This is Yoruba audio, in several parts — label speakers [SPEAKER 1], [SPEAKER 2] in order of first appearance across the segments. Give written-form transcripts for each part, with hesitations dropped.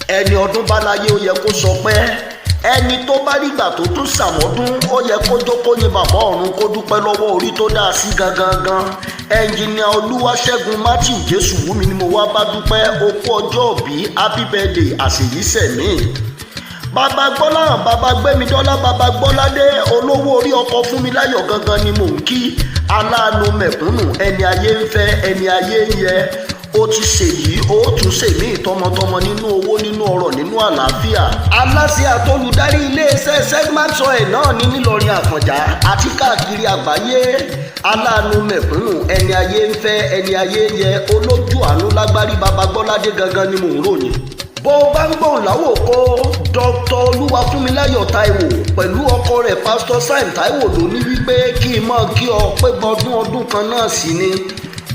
[SPEAKER 1] Ẹni ọdún bá láyé, ó yẹ kó sọ pé ẹni tó bá rígbà tó tún ṣàmọ́dún, ó yẹ kó jókòó ní bàbá ọ̀run, kó dúpẹ́ lọ́wọ́ orí tó dáa sí gangan gan. Ẹnjìnìà Olúwaṣẹ́gun Matthew Jésù Wúmi ni mo wá bá dúpẹ́ okú ọjọ́ òbí. Happy birthday, àṣèyíṣẹ̀mí. Bàbá Gbọ́láhàn, bàbá Gbẹ́midọ́lá, bàbá Gbọ́ládé, olówó orí ọkọ̀ fún mi láyọ̀ gangan ni mò ń kí. Aláàánú mẹ̀kúnnù, ẹni ayé ń fẹ́, ẹni ayé ń yẹ. Ó ti ṣèyí, ó tún ṣèmí tọmọtọmọ, nínú owó, nínú ọrọ̀, nínú àlàáfíà. Aláṣẹ àtolùdarí iléeṣẹ́ Segment Oil náà ní Nílọrin Àfọ̀njá àti káàkiri àgbáyé. Aláàánú mẹ̀kúnnù, ẹni ayé ń fẹ́, ẹni ayé ń yẹ, olójú àánú lágbárí, bàbá Gbọ́ládé gangan ni mò ń ròyìn. Bó o bá ń gbóhùn láwò kó Dr. Olúwafúnmiláyọ̀ Táíwò pẹ̀lú ọkọ rẹ̀, Pásítọ̀ Sam Táíwò, ló ní wípé kí n mọ̀ kí ọ pé gbọdún ọdún kan náà sí ni.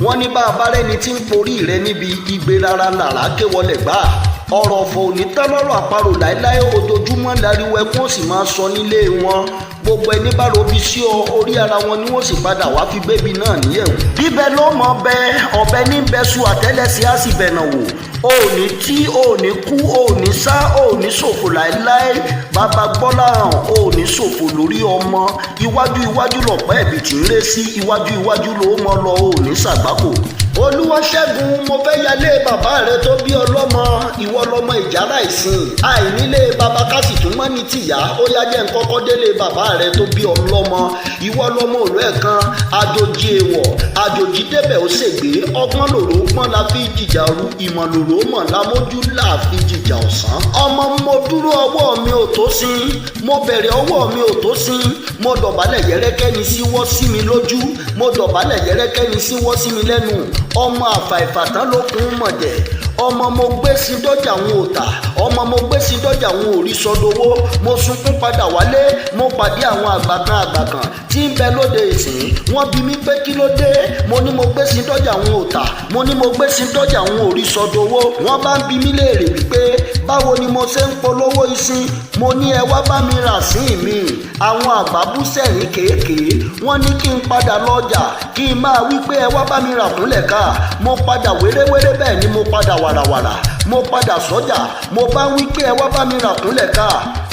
[SPEAKER 1] Wọ́n ní bá a bá rẹ́ni tí ń porí rẹ níbi igbe rárá làrá ké wọlé gbà. Ọ̀rọ̀ ọ̀fọ̀ ò ní tán lọ́rọ̀ àparò láéláé. Ojoojúmọ́ láriwo ẹkún ó sì máa sọ nílé wọn. Gbogbo ẹni bá robi sí ọ, orí ara wọn ni wọ́n sì padà wá fi gbébi náà níyẹ̀wò. Bíbẹ ló mọ bẹ ọbẹ ní bẹṣu, àtẹ́lẹsẹ̀ á sì bẹ̀nà wò. Ò ní tí ò ní kú, ò ní sá, ò ní ṣòfò láéláé. Bàbá Gbọ́láhàn, ò ní ṣòfò lórí ọmọ. Iwájú iwájú lọ̀pẹ́ ẹ̀bì tí ń ré sí. Iwájú iwájú ló mọ lọ, ò ní ṣàgbákò. Olúwaṣẹ́gun, mo fẹ́ yálé bàbá rẹ tó bí ọlọ́mọ. Ìwọ lọmọ ìjàrá ìsìn àìnílé bàbá kásì tún mọ́ ní tìyá. Ó yá, jẹ́ nkọ́kọ́ délé bàbá rẹ tó bí ọlọ́mọ. Ìwọ lọmọ òlú ẹ̀ kan, àjòjì èèwọ̀, àjòjì débẹ̀ ó ṣègbè. Ọgbọ́n lòrò gbọ́n la fi jìjà ru, ìmọ̀ lòrò mọ̀ lámójú là fi jìjà ọ̀sán. Ọmọ mo dúró, ọwọ́ mi ò tó sí. Mo bẹ̀rẹ̀, ọwọ́ mi ò tó sí. Mo dọ̀bálẹ̀ yẹ́rẹ́kẹ́ ni síwọ́ sí mi lójú. Mo dọ̀bálẹ̀ yẹ́rẹ́kẹ́ ni síwọ́ sí mi lẹ́nu. Ọmọ àfàìfàtán ló kún mọ̀dẹ̀. Ọmọ mo gbé sí dọ́jà, wọn ò tà. Ọmọ mo gbé sí dọ́jà, wọn ò rí sọdowó. Mo sunkún padà wálé. Mo pàdé àwọn àgbà kan, àgbà kan tí ń bẹ lóde ìsìn. Wọ́n bi mí pé kí ló dé. Mo ní mo gbé sí dọ́jà, wọn ò tà. Mo ní mo gbé sí dọ́jà, wọn ò rí sọdowó. Wọ́n bá ń bi mí léèrè wípé báwo ni mo ṣe ń polówó ìsìn. Mo ní ẹ wá bá mi rà sí mi. Àwọn àgbà bú sẹ́yìn kéékèé. Wọ́n ní kí n padà lọ́jà, kí n máa wí pé ẹ wá bá mi rà kúnlẹ̀ ká. Mo padà wéréwéré, bẹ́ẹ̀ ni mo padà wàràwàrà. Mo padà sọ́jà, mo bá wí pé ẹ wá bá mi rà kúnlẹ̀ ká.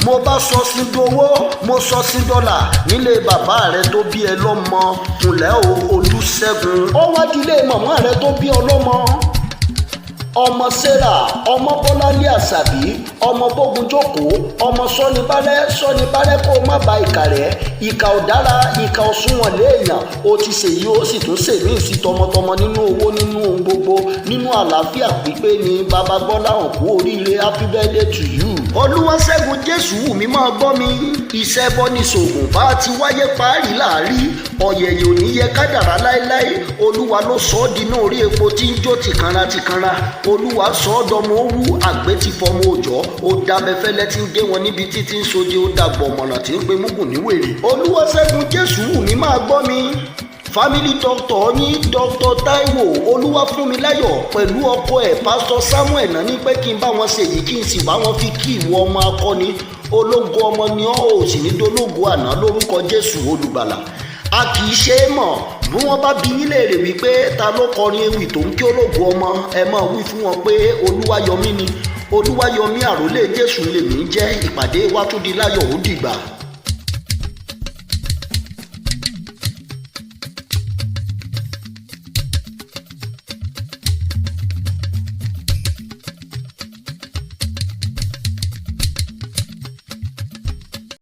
[SPEAKER 1] Mo bá sọ sí dowó, mo sọ sí dọ́là nílé bàbá rẹ tó bí ẹ lọ́mọ. Kúnlẹ̀ o, Olùṣègùn. Ó wá dilé màmá rẹ tó bí ọ lọ́mọ, ọmọ Sarah, ọmọ Bọ́láńlé Àṣàbí, ọmọ bógun jókòó, ọmọ sọ́nibárẹ́ sọ́nibárẹ́, kó o má ba ìkà rẹ̀. Ìkà ò dára, ìkà ò sunwọ̀n léèyàn. Ó ti ṣèyí, ó sì tún ṣèmí sí tọmọtọmọ, nínú owó, nínú ohun gbogbo, nínú àlàáfíà pípé ni. Bàbá Gbọ́láhàn, kú oríire. Happy birthday to you. Olúwaṣẹ́gun Jésù wù mí, máa gbọ́ mi. Iṣẹ́ bọ́ ní ṣoògùn bá ti wáyé páàrí láàrí. Ọ̀yẹ̀yẹ̀ ò ní yẹ kádàrá láéláé. Olúwa ló sọ ọ́ dínà orí epo tí ń jó tìkanra tìkanra. Olúwa sọ ọ́ dọmọ owú àgbẹ̀ ti fọmọ òòjọ́. Ó dábẹ́fẹ́lẹ́ tí ń gé wọn níbi títí ń soje. Ó dàgbọ̀ mọ̀nà tí ń pe múgùn níwèrè. Olúwaṣẹ́gun Jésù wù mí, máa gbọ́ mi. Family doctor yín, Dr. Taiwo Olúwafúnmiláyọ̀ pẹ̀lú ọkọ ẹ̀, Pásítọ̀ Samuel náà ní pé kí n bá wọn ṣe èyí, kí n sì bá wọn fi kí ìwọ. Ọmọ akọni, ológo ọmọ ni ọ́, ò sì ní dológo àná lórúkọ Jésù Olùgbàlà. A kì í ṣe é mọ̀. Bí wọ́n bá bi yín léèrè wípé ta ló kọrin ewì tó ń kí ológo ọmọ, ẹ máa wí fún wọn pé Olúwayọmí ni. Olúwayọmí Àròlé Jésù lèmi jẹ́. Ìpàdé wa tún di láyọ̀. Ó dìgbà.